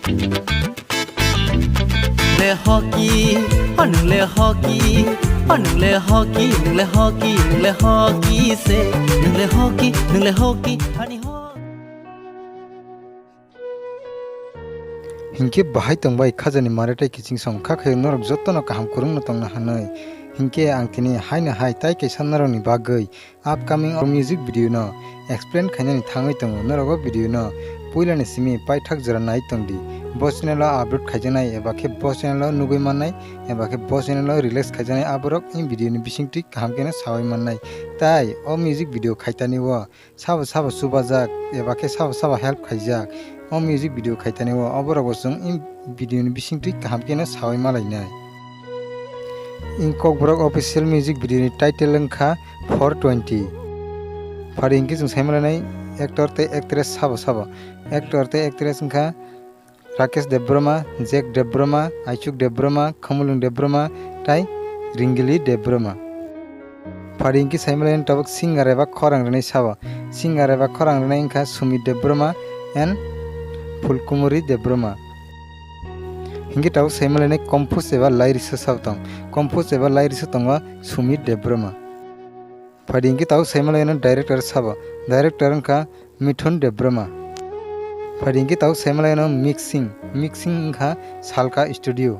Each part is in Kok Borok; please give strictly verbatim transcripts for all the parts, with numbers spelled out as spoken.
Le hockey, o nwng le hockey, o nwng le hockey, nwng le hockey, nwng le hockey se, nwng le hockey, nwng le hockey, ani hockey. Hinkhe bahai tongbai khajani mare tei kiching song kha khe norok jotono kaham kwrwngno tongna hwnwi. Hinkhe ang tini haino hai tai kaisa norokni bagwi upcoming o music video no explain khainani thangwi tongo. Norok o video no puilani simi paithak jora nai tongdi. Bo channel o upload khaijaknai eba khe bo channel o nugwi mannai eba khe bo channel o release khaijaknai aborok in video ni bisingtwi kaham kheno sawi mannai. Tai o music video khaitani o sabo sabo chubajak eba khe sabo sabo help khaijak. O music video khaitani o oborok bo chwng in video ni bisingtwi kaham kheno sawi malainai. In Kokborok official music video ni title wngkha four twenty. Phari hinkhe chwng saimalainai actor tei actress sabo sabo. Actor tei actress wngkha Rakesh Debbarma, Jack Debbarma, Aichuk Debbarma, Khumulwng Debbarma tei Ringili Debbarma. Phari hinkhe saimalainai tabuk singer eba khorang rwnai sabo. Singer eba khorang rwnai wngkha Sumit Debbarma and Phulkumori Debbarma. Hinkhe tabuk saimalainai compose eba lai risa sabo tong. Compose eba lai risa tongo Sumit Debbarma. Phadi hinkhe tabuk saimalainai director sabo. Director wngkha Mithun Debbarma. Phadi hinkhe tabuk saimalainai mixing. Mixing wngkha Salka Studio.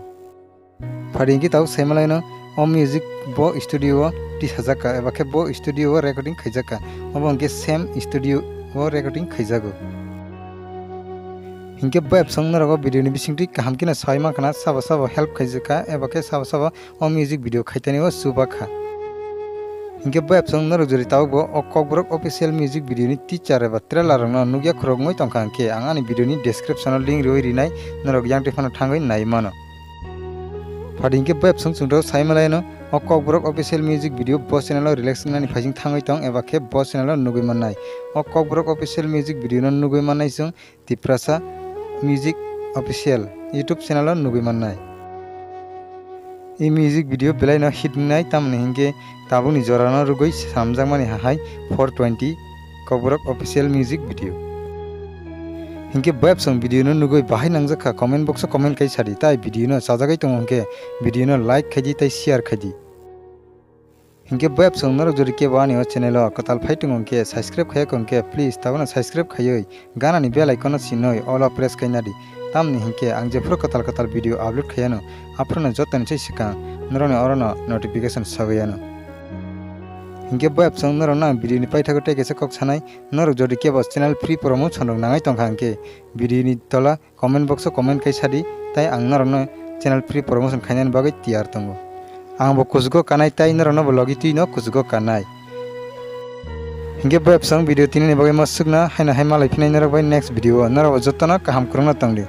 Phadi hinkhe tabuk saimalainai o music bo studio o tisajakka eba khe bo studio o recording khaijakka. Obo hinkhe same studio o recording khaijago. Hinkhe bo apps wng norok o video ni bisingtwi kaham kheno sawi mankha na sabo sabo help khaijakka eba khe sabo sabo o music video khaitani o chubakha. Hinkhe bo apps wng norok jori tabuk bo o Kokborok official music video ni teaser eba trailer rokno nukya khorok wngwi tongkha hinkhe ang ani video ni description o link riwi rinai norok yang twi phano thangwi nai mano. Phadi hinkhe bo apps wng chwngno saimalaino o Kokborok official music video bo channel o release wngnani phaising thangwi tong eba khe bo channel o nugwi mannai. O Kokborok official music video no nugwi mannai chwng Tiprasa Music Official YouTube channel o nugwi mannai. I music video belai no hit wngnai, tamoni hinkhe tabukni jora no rwgwi samjakmani hahai four twenty Kokborok official music video. Hinkhe bo apps wng video no nugwi bahai nangjakha comment box o comment kai sadi, tai video no chajagwi tongo hinkhe video no like khaidi tai share khaidi. Hinkhe bo apps wng norok jodi kebo ani o channel o kwtal phai tongo hinkhe subscribe khaiya hinkhe please tabukno subscribe khaiwi ganani bell icon no sinoi all o press khaina di. Tamni hinkhe ang jephuru kwtal kwtal video upload khaiyano aphuru no jotoni sai swkang norokni oro no notification sogwi ano. Hinkhe bo apps wng norokno ang video ni paithago tei kaisa kok sanai, norok jodi kebo channel free promotion rok nangai tongkha hinkhe video ni tola comment box o comment kai sadi, tai ang norokno channel free promotion khainani bagwi tiyar tongo. Ang bo kuchugo kanai tai norokno bo logi twi no kuchugo kanai. Hinkhe bo apps wng video tinini bagwi mwswkna haino hai malai phinai norok bai next video o norok bo jotono kaham kwrwngno tongdi.